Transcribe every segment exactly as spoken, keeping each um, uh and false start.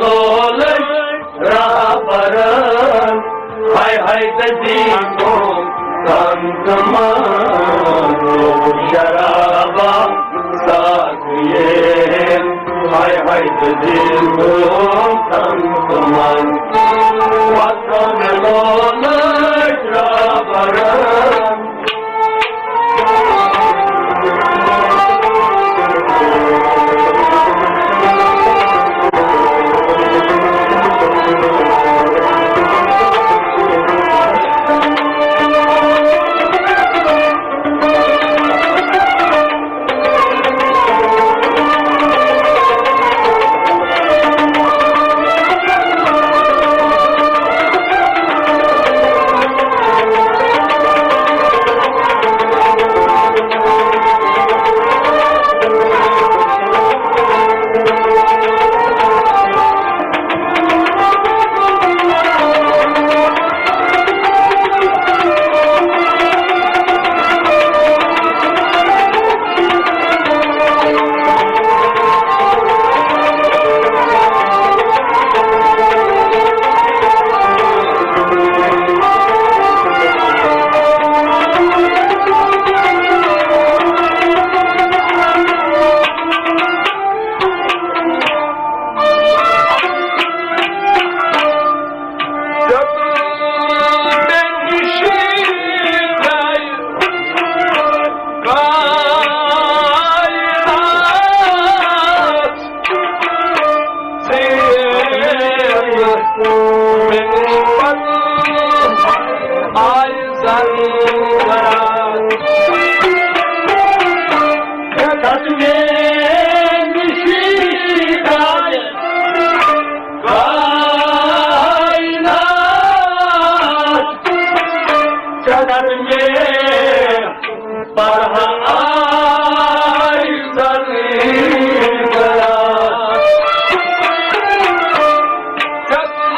لولش رابرن، ہاے ہاے تجیبو تنتمان، شرابا ساقیے، ہاے ہاے تجیبو تنتمان، وطن لولش رابرن۔ کائنات چدر میں پرہا آئی زمین گرا۔ چدر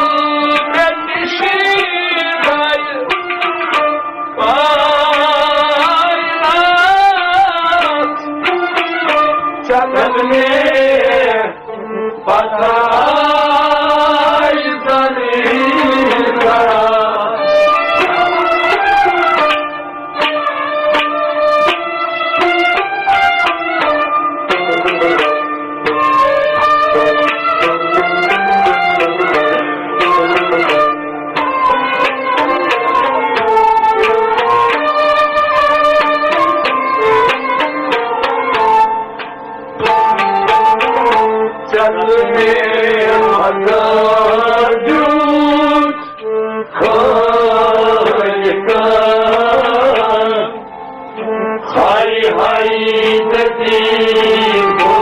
میں نشین آئی کائنات چدر میں پتہ آئی زمین گرا۔ چل میں مزار جوت خالقان، ہائی ہائی دتی کو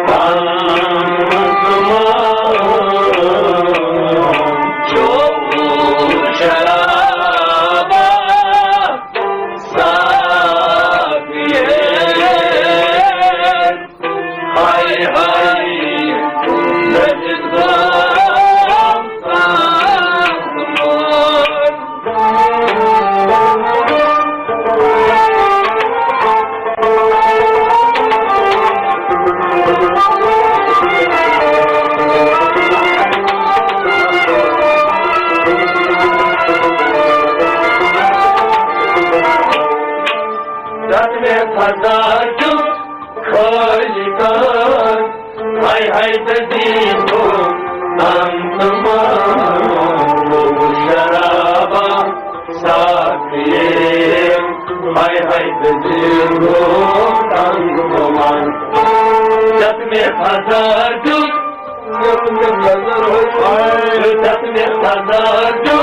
تان کمان، چو شرابا ساقیے۔ ہائے ہائے، نجد غم آسمان۔ رتن فضا جو خالقان، ہائی ہائی تجیب ہو تن تمام شرابا ساقیے، ہائی ہائی تجیب ہو تن تمام۔ رتن فضا جو، رتن فضا جو،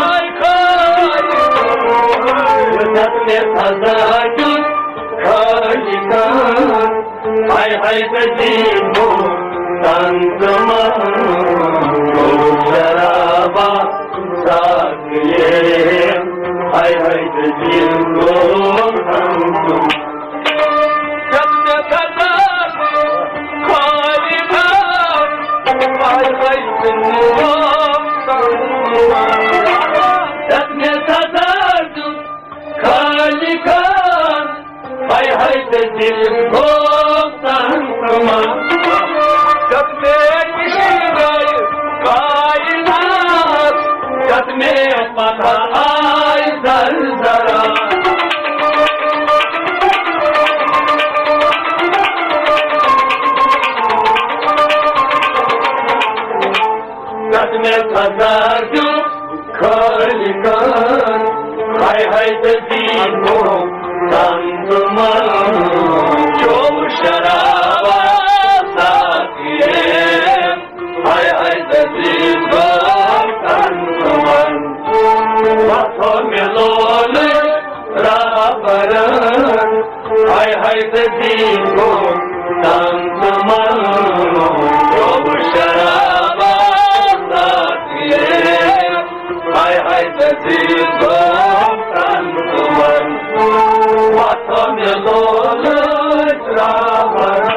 رتن فضا جو خالقان، ہائی ہائی تجیب ہو تن تمام شرابا ساقیے، ہائی ہائی تجیب ہو تن تمام۔ جب میں سزا خالقان، ہائی ہائی تجیب ہو تن تمام۔ جب میں سزا خالقان، ہائی ہائی تجیب ہو تن تمام۔ جب میں کسی مےٚ خزانہٕ دیُت خٲلِقن، ہاے ہاے تہٕ دیٖن گوٚو تن تہٕ من۔ چوٚو شرابا ساقیے، ہاے ہاے تہٕ دیٖن گوٚو تن تہٕ من۔ وۄتھو مےٚ لولہٕ رابرن، ہاے ہاے تہٕ دیٖن گوٚو تن تہٕ من۔ چوٚو شرابا ساقیے، ہاے ہاے تہٕ دیٖن گوٚو تن تہٕ من۔ وۄتھو مےٚ لولہٕ رابرن۔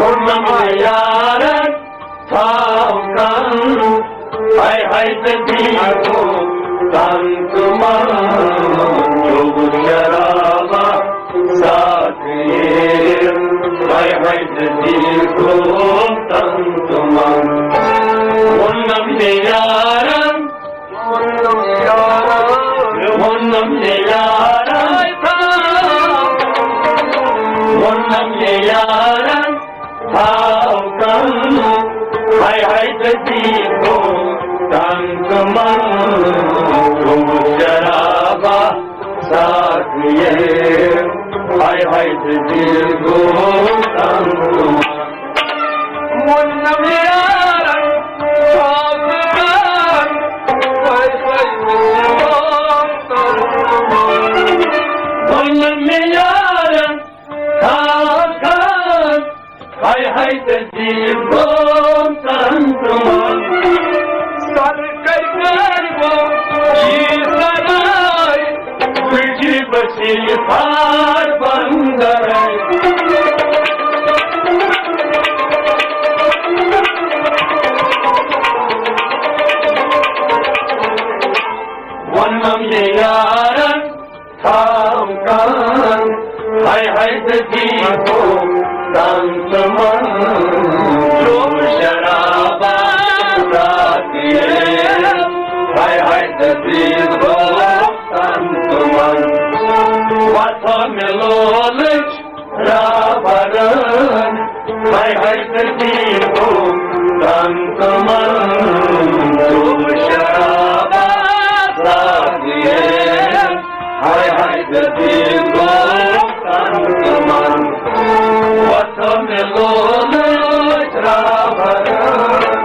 ووٚنُم یارن تھاو کن، ہاے ہاے تہٕ دیٖن گوٚو تن تہٕ من۔ چوٚو شرابا ساقیے، ہاے ہاے تہٕ دیٖن گوٚو تن تہٕ من۔ ووٚنُم مےٚ یارن، مےٚ ووٚنُم مےٚ یارن، یارن تھاو کم، ہاے ہاے تہٕ دیٖہو تن تہٕ من، چوٚمُت شرابا ساقیے، ہاے ہاے تہٕ دیٖہو تن تہٕ من۔ ووٚنُم یارن تھاو کم، ہاے ہاے تہٕ دیٖہو تن تہٕ من۔ ووٚنُم یارن تھاو کم، ہاے ہاے تہٕ دیٖہو تن تہٕ من۔ سر کر کر وہ یہِ سرائے، بجی بسی فار بندر۔ ووٚنُم یارن تھاو کم، ہاے ہاے تہٕ دیٖہو تن تہٕ من۔ چوٚم شرابا ساقیے، ہاے ہاے تہٕ دیٖہو تن تہٕ من۔ وۄتھو مےٚ لولٕچ رابرن، ہاے ہاے تہٕ دیٖہو تن تہٕ من۔ چوٚم شرابا ساقیے، ہاے ہاے تہٕ دیٖہو تن تہٕ من۔ وۄتھو مےٚ لولٕچ رابرن۔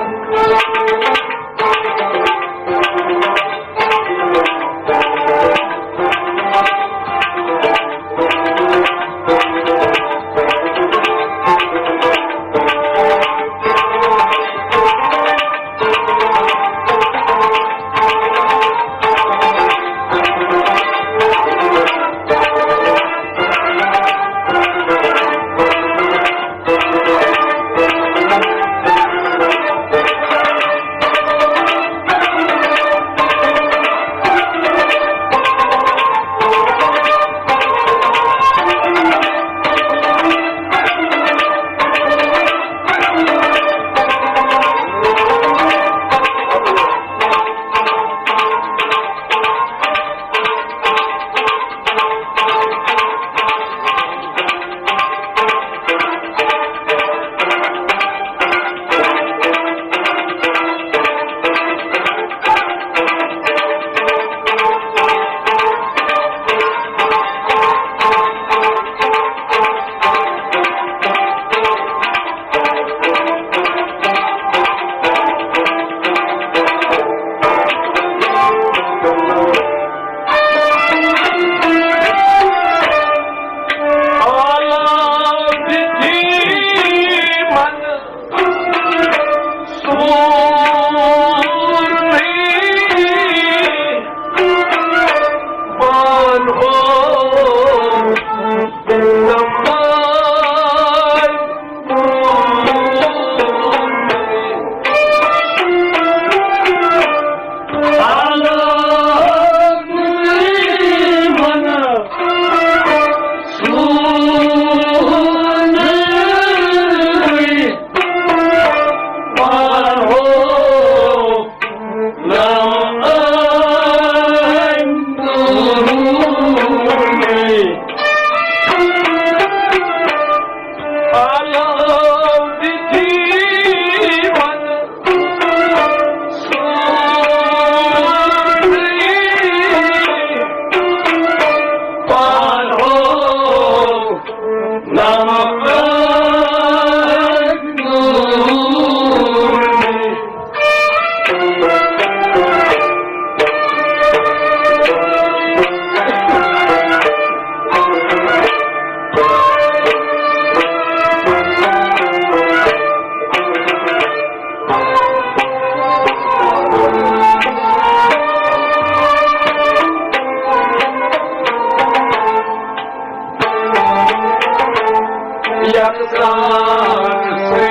یکسان سُے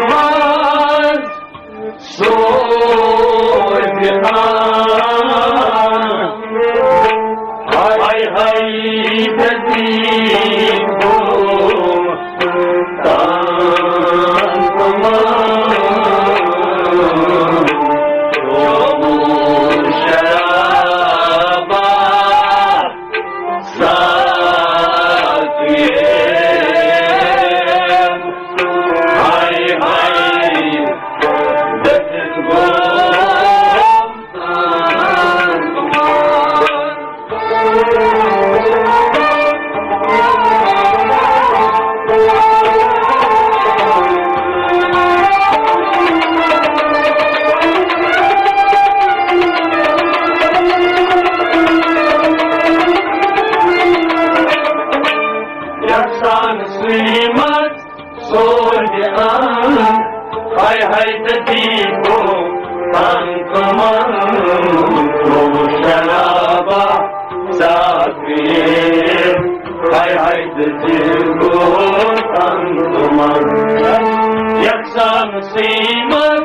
منٛز سوزِ آن۔ ہاے ہاے دٔدی گوٚو تان تہٕ مان۔ چوٚمُت شرابا ساقیے، یکسان سیمت،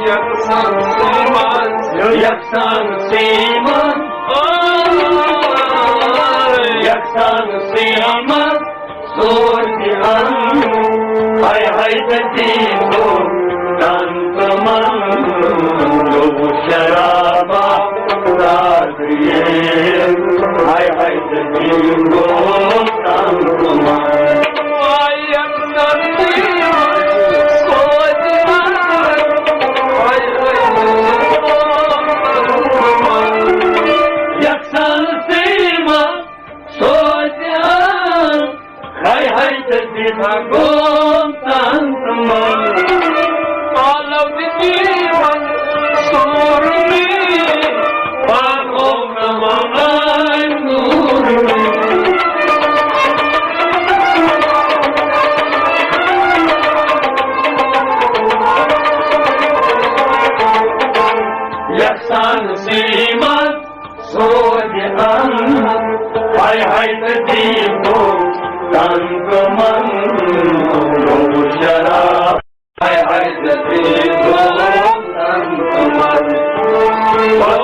یکسان سیمت، یکسان سیمت، یکسان سیمت، سوچ ہم، ہاے ہاے تدیو، تن تمن، لو شرابا، ہاے ہاے تدیو، تن تمن۔ یکسان سیما سوچان، ہاے ہاے تدیو، تن تمن۔ پالو دِتِمَن سورمہِ، پاکو نمنائے نورمہِ۔ یکسان سیمت سوچ ہم، ہاے ہاے تدیو، تن تمن، لو شراب۔ ہاے ہاے تدیو، تن تمن، لو شراب۔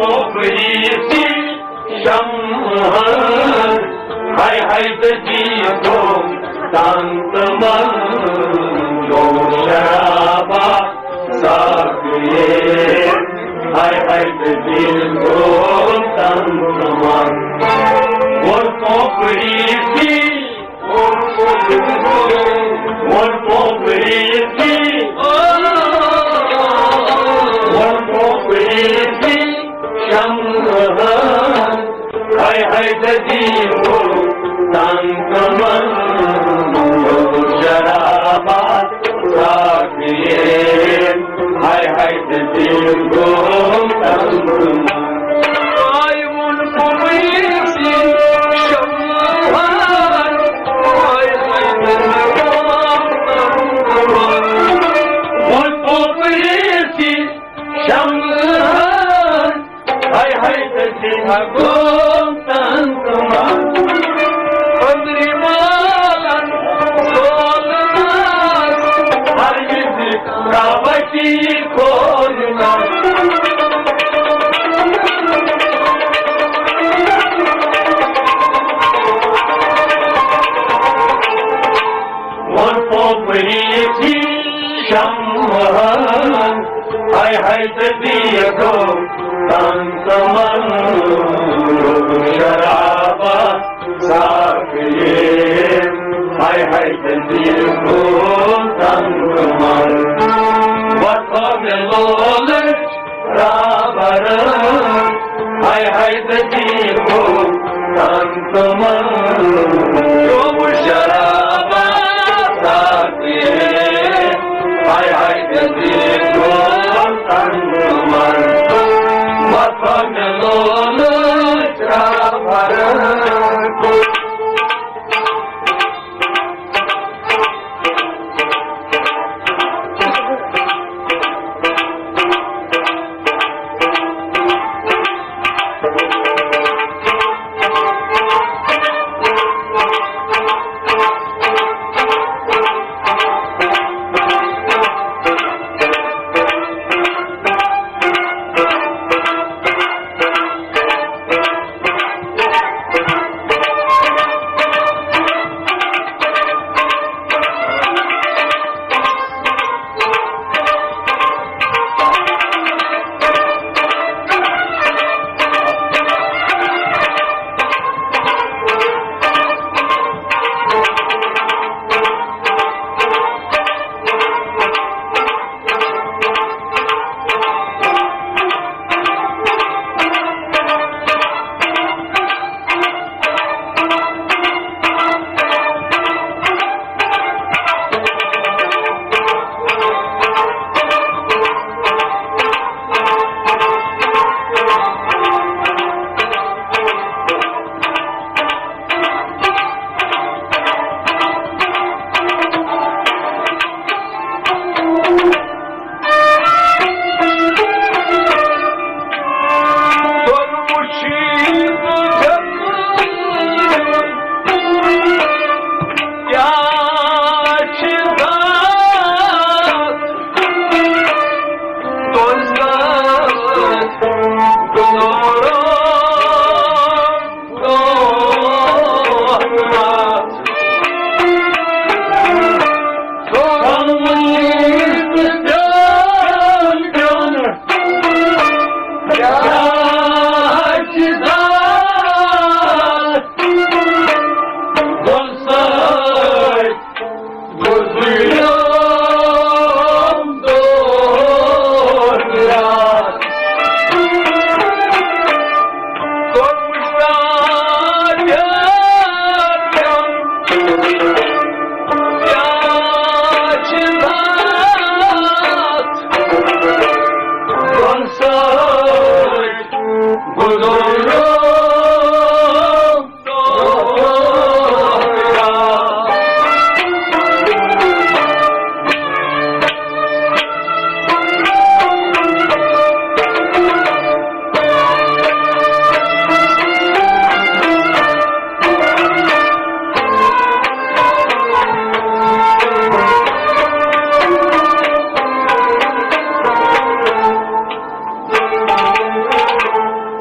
پریسی شمعن، ہاے ہاے تجی کو تن تمن، جو شرابا ساقیے، ہاے ہاے تجی کو تن تمن۔ وہ پریسی، وہ پریسی، وہ پریسی شمعن، ہاے ہاے تجی کو تن تمن، شرابا ساقیے، ہاے ہاے تجی کو تن تمن۔ آے وون پریسی شمعن، آے وون پریسی شمعن، ہاے ہاے تجی کو تن تمن۔ أنٛدرِمالن سولنس ہرگز رابطی کھولنس۔ وون پریسی شمعن، ہاے ہاے تجی کو تن تمن، شرابا ساقیے، ہاے ہاے تجی کو تن تمن۔ وتھو مےٚ لولہٕ رابر، ہاے ہاے تجی کو تن تمن، جو شرابا ساقیے، ہاے ہاے تجی کو تن تمن۔ وتھو مےٚ لولہٕ رابر۔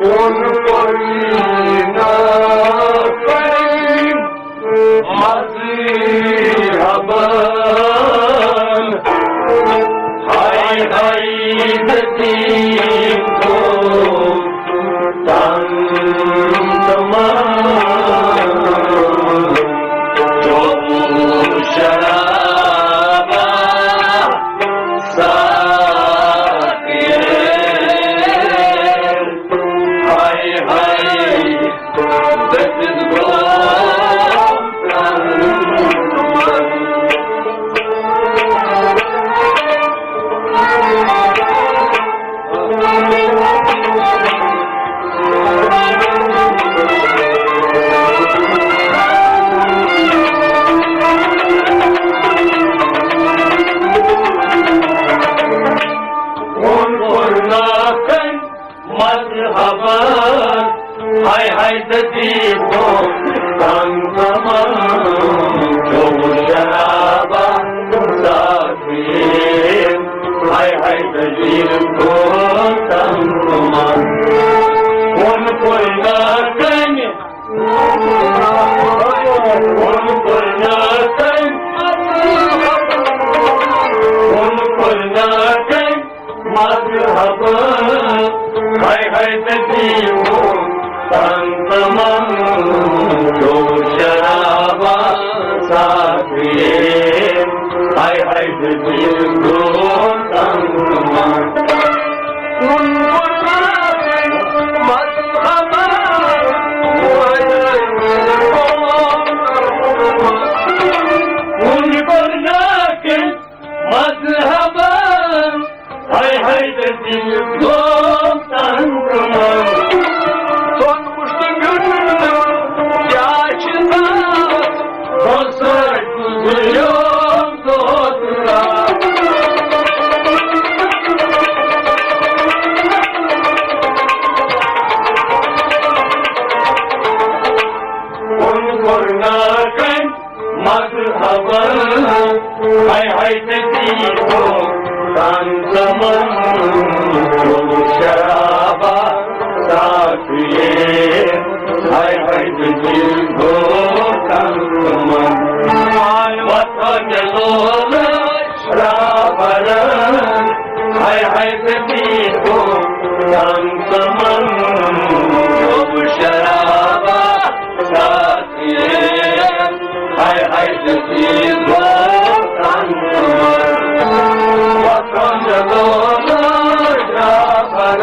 اون کوئی نہ کوئی مذہباً، ہائی ہائی دتی کو تن تمام جو شرابا ساقی۔ ہائی ہائی دتی کو تن تمام۔ اون کوئی نہ کوئی مذہباً، ہائی ہائی دتی کو تن تمام جو شرابا ساقی۔ ہائی ہائی دتی کو تن تمام۔ اون کوئی نہ کوئی، اون کوئی نہ کوئی، اون کوئی نہ کوئی مذہباً، ہائی ہائی دتی کو تن تمام جو شرابا ساقی۔ ہائی ہائی دتی کو تن تمام۔ اون کوئی نہ کوئی مذہباً، اون کوئی نہ کوئی مذہباً، ہائی ہائی دتی کو تن تمام۔ سون مشتاق کیا چھ بس گزریو دوترا۔ اون کوئی نہ کوئی مذہباً، ہائی ہائی دتی کو تن تمام جو شرابا ساقی۔ ہائی ہائی دتی کو تن تمام۔ وطن چلو شراباً، ہائی ہائی دتی کو تن تمام جو شرابا ساقی۔ ہائی ہائی دتی کو تن تمام۔ وطن چلو شراباً۔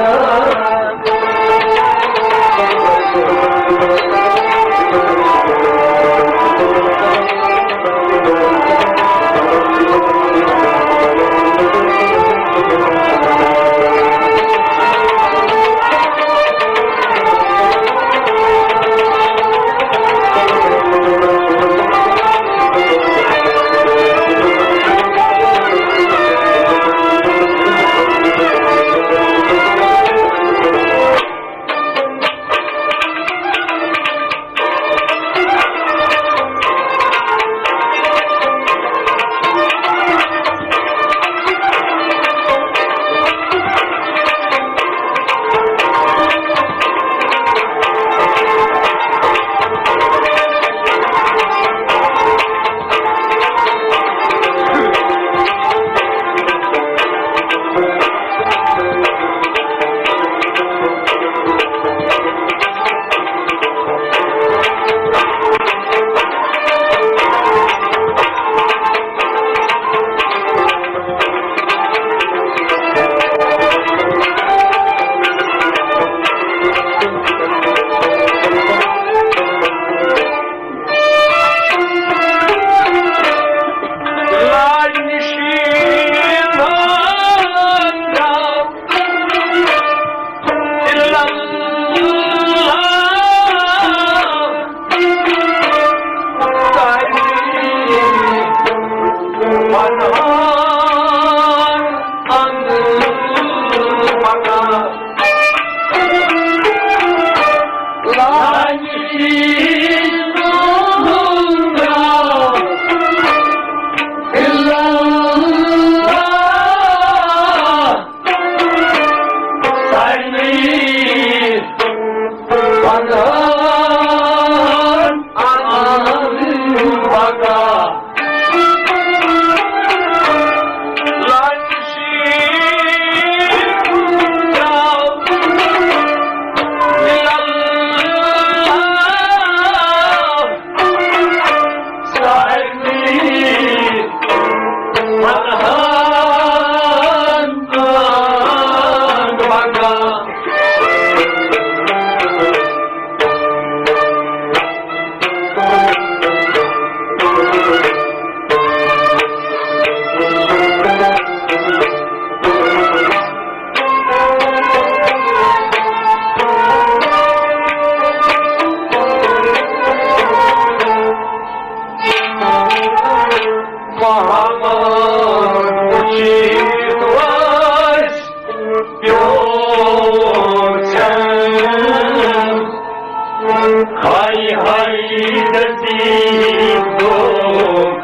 ہاے ہاے دٔستی گوٚو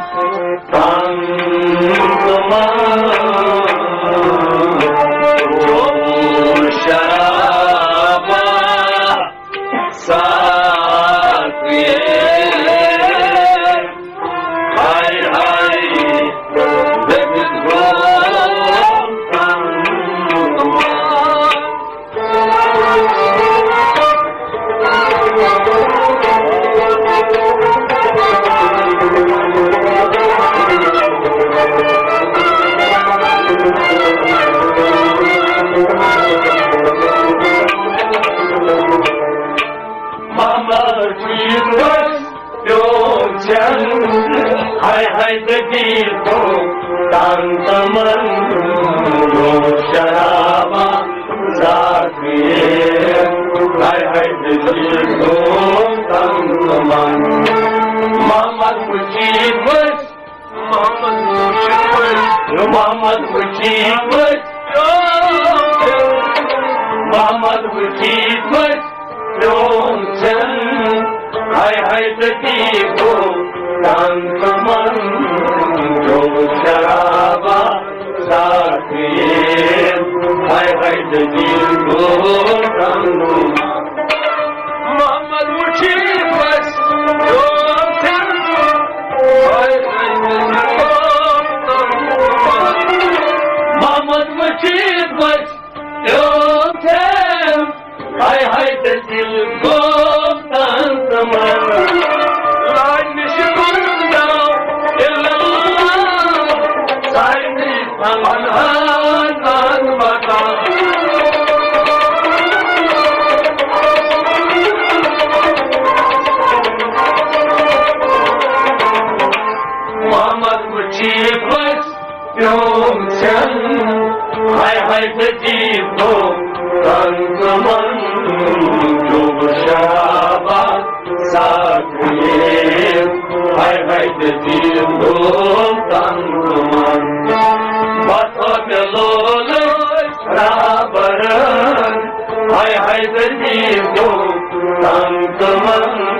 تنگ تہٕ منگ، گوٚو شرابا ساقی۔ ہاے ہاے دٔستی گوٚو تنگ تہٕ منگ۔ محمد چیز وس پیوم چن، ہاے ہاے دٔستی گوٚو تنگ تہٕ منگ، گوٚو شرابا ساقی۔ ہاے ہاے دٔستی گوٚو تنگ تہٕ منگ۔ محمد مجید وس، محمد مجید وس، محمد مجید وس، محمد مجید وس پیوم چن، ہاے ہاے دٔستی گوٚو تنگ تہٕ منگ، گوٚو شرابا ساقی۔ ہاے ہاے دٔستی گوٚو تنگ تہٕ منگ۔ محمد مجید وس پیوم چن، ہاے ہاے دٔستی گوٚو تنگ تہٕ منگ۔ محمد مجید وس پیوم چن، ہاے ہاے دٔستی گوٚو تنگ تہٕ منگ۔ لاج نِش گُزرو الا اللہ، سارنٕے پنہان پنہان وطن۔ محمد مجید وس پیوم چن، ہاے ہاے دٔستی گوٚو تنگ تہٕ منگ، گوٚو شرابا ساقی۔ ہاے ہاے دٔستی گوٚو تنگ تہٕ منگ۔ بس مےٚ لولہٕ رہبرن، ہاے ہاے دٔستی گوٚو تنگ تہٕ منگ،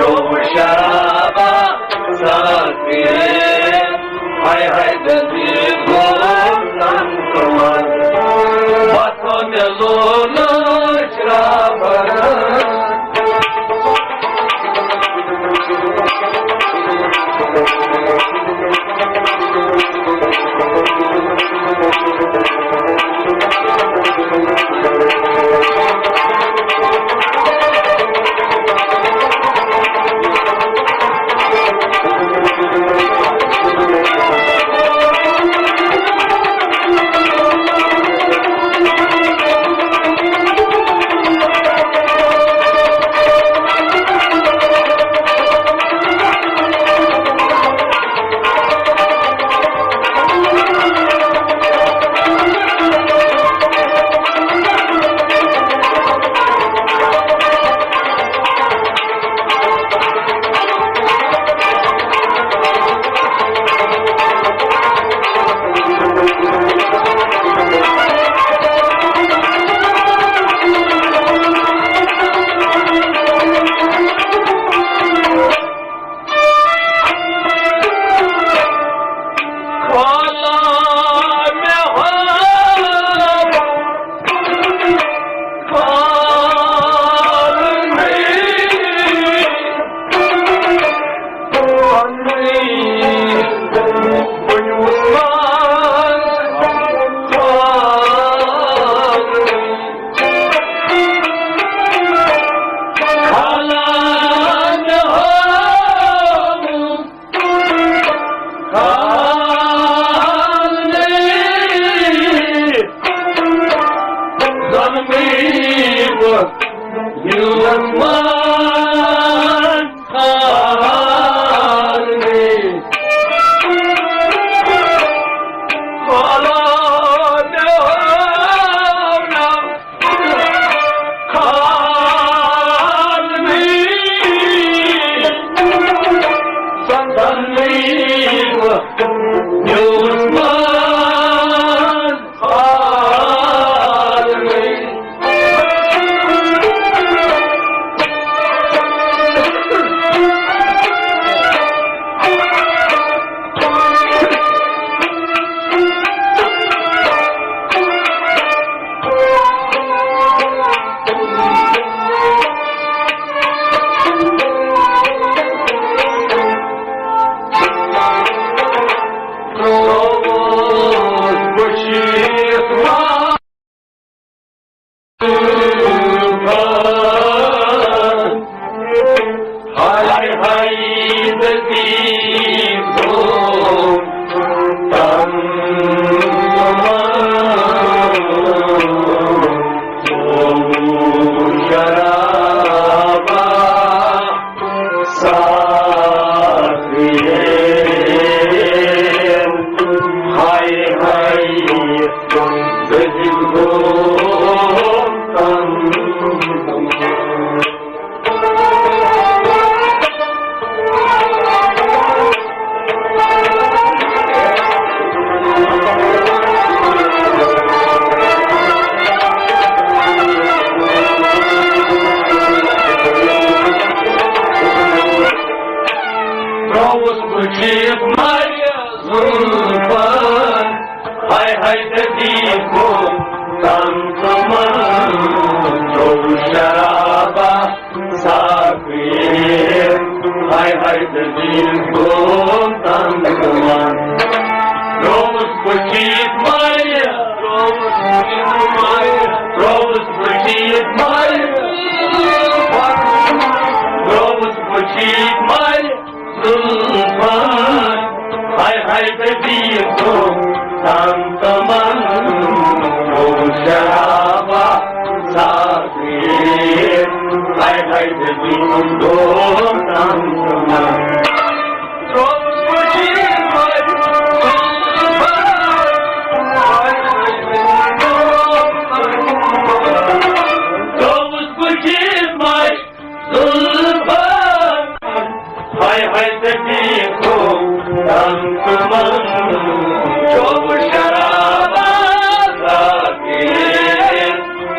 گوٚو شرابا ساقی۔ ہاے ہاے دٔستی گوٚو تنگ تہٕ منگ۔ بس مےٚ لولہٕ رہبرن۔ میون مان خان میں، خالا میون خان میں، زندن میں میون مان خان میں۔ ترٛووُس بہٕ چیٖز مَرِ زُلفَن، ہاے ہاے تٔتی گوٚو تَن تِمَن، چوٚو شرابا ساقی، ہاے ہاے تٔتی گوٚو تَن تِمَن۔ ترٛووُس بہٕ چیٖز مَرِ، ترٛووُس بہٕ چیٖز مَرِ، ترٛووُس بہٕ چیٖز مَرِ، زُلفَن، ہاے ہاے تٔتی گوٚو تَن تِمَن، چوٚو شرابا ساقی، ہاے ہاے تٔتی گوٚو تَن تِمَن۔ ہاے ہاے تٔتی گوٚو تَن تِمَن، چوٚو شرابا ساقی،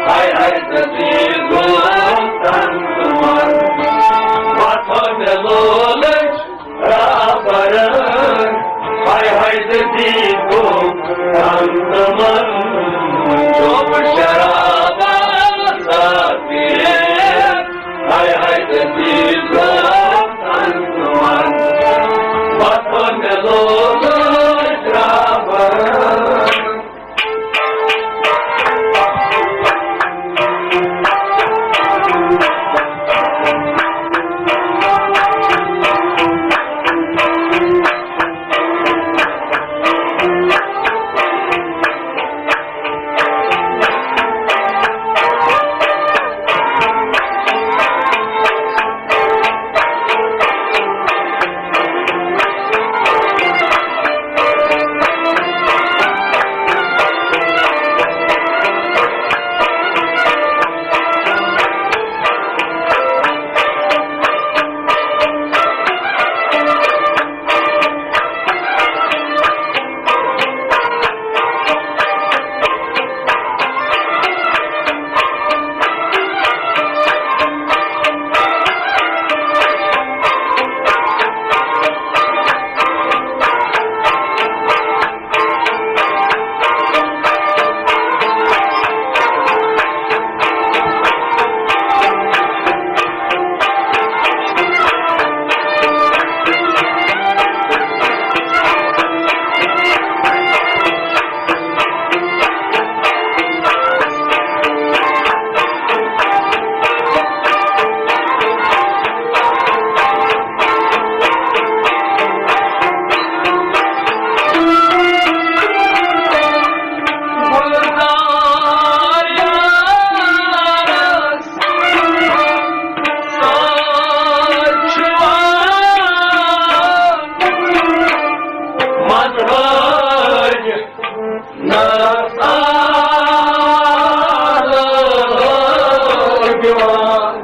ہاے ہاے تٔتی گوٚو تَن تِمَن۔ وۄتھو مےٚ لولہٕ یِوان۔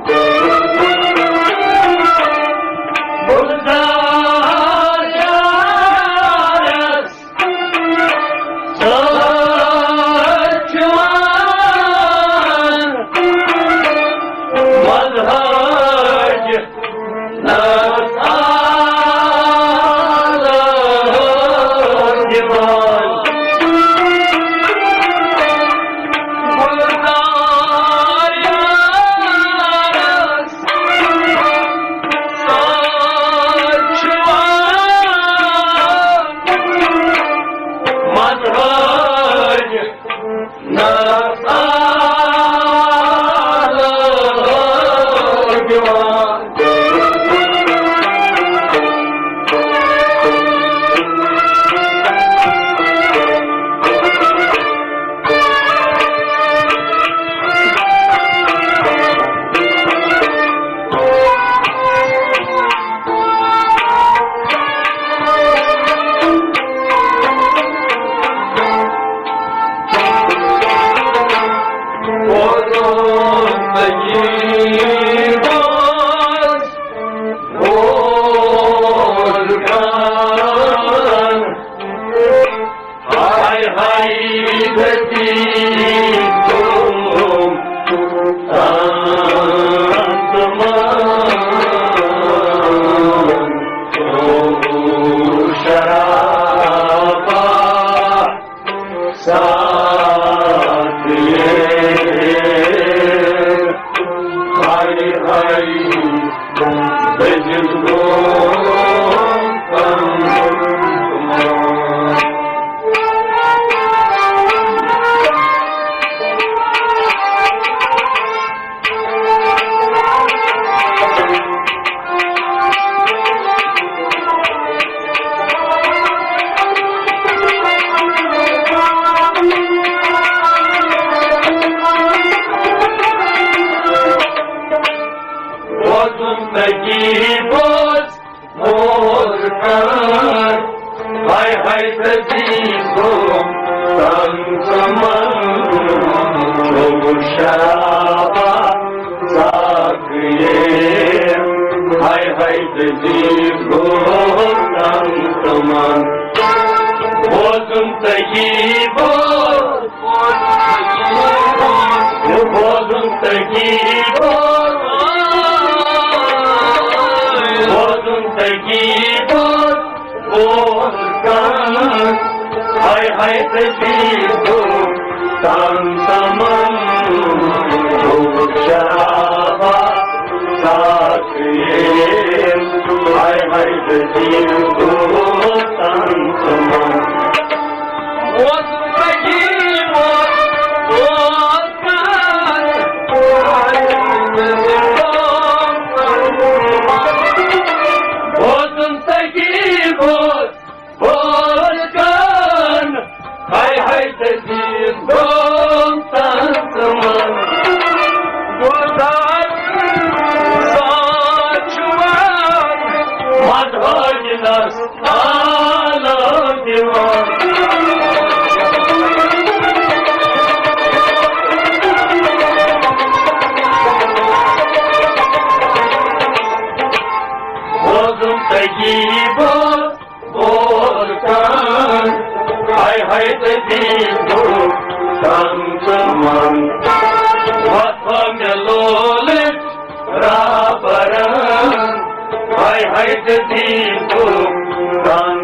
گُلزار یارس سۭتۍ چھُ یِوان مظہر نس آلو دِوان۔ گُلزار یارس سۭتۍ چھُ یِوان مظہر نس آلو دِوان۔ ہاے ہاے، دٔپی تِم تَن تِمَن، تِم شرابا ساتھ یے۔ ہاے ہاے، دٔزِتھ گوٚو تَن تِمَن۔ بوزُن تٔتی بوز، بوز کر، ہاے ہاے تٔتی گوٚو تَن تِمَن، گوٚو شرابا ساتھ یے۔ ہاے ہاے تٔتی گوٚو تَن تِمَن۔ بوزُن تٔتی بوز، بوزُن تٔتی بوز، بوزُن تٔتی بوز، بوز کر، ہاے ہاے تٔتی گوٚو تَن تِمَن، گوٚو شرابا ساتھ یے۔ ہاے ہاے تٔتی گوٚو تَن تِمَن۔ بوزُن تٔتی بوز، بوز کر، ہاے ہاے تٔتی گوٚو تَن تِمَن۔ بوزُن تٔتی بوز، بوز کر، ہاے ہاے تٔتی گوٚو تَن تِمَن۔ گُلزار ساتھ چھُ یِوان مظہر نس آلو دِوان۔ بوزُن تٔتی بوز، بوز کر، ہاے ہاے تٔتی گوٚو تَن تِمَن۔ وفا مےٚ لولٕچ رابرن، ہاے ہاے تٔتی گوٚو تَن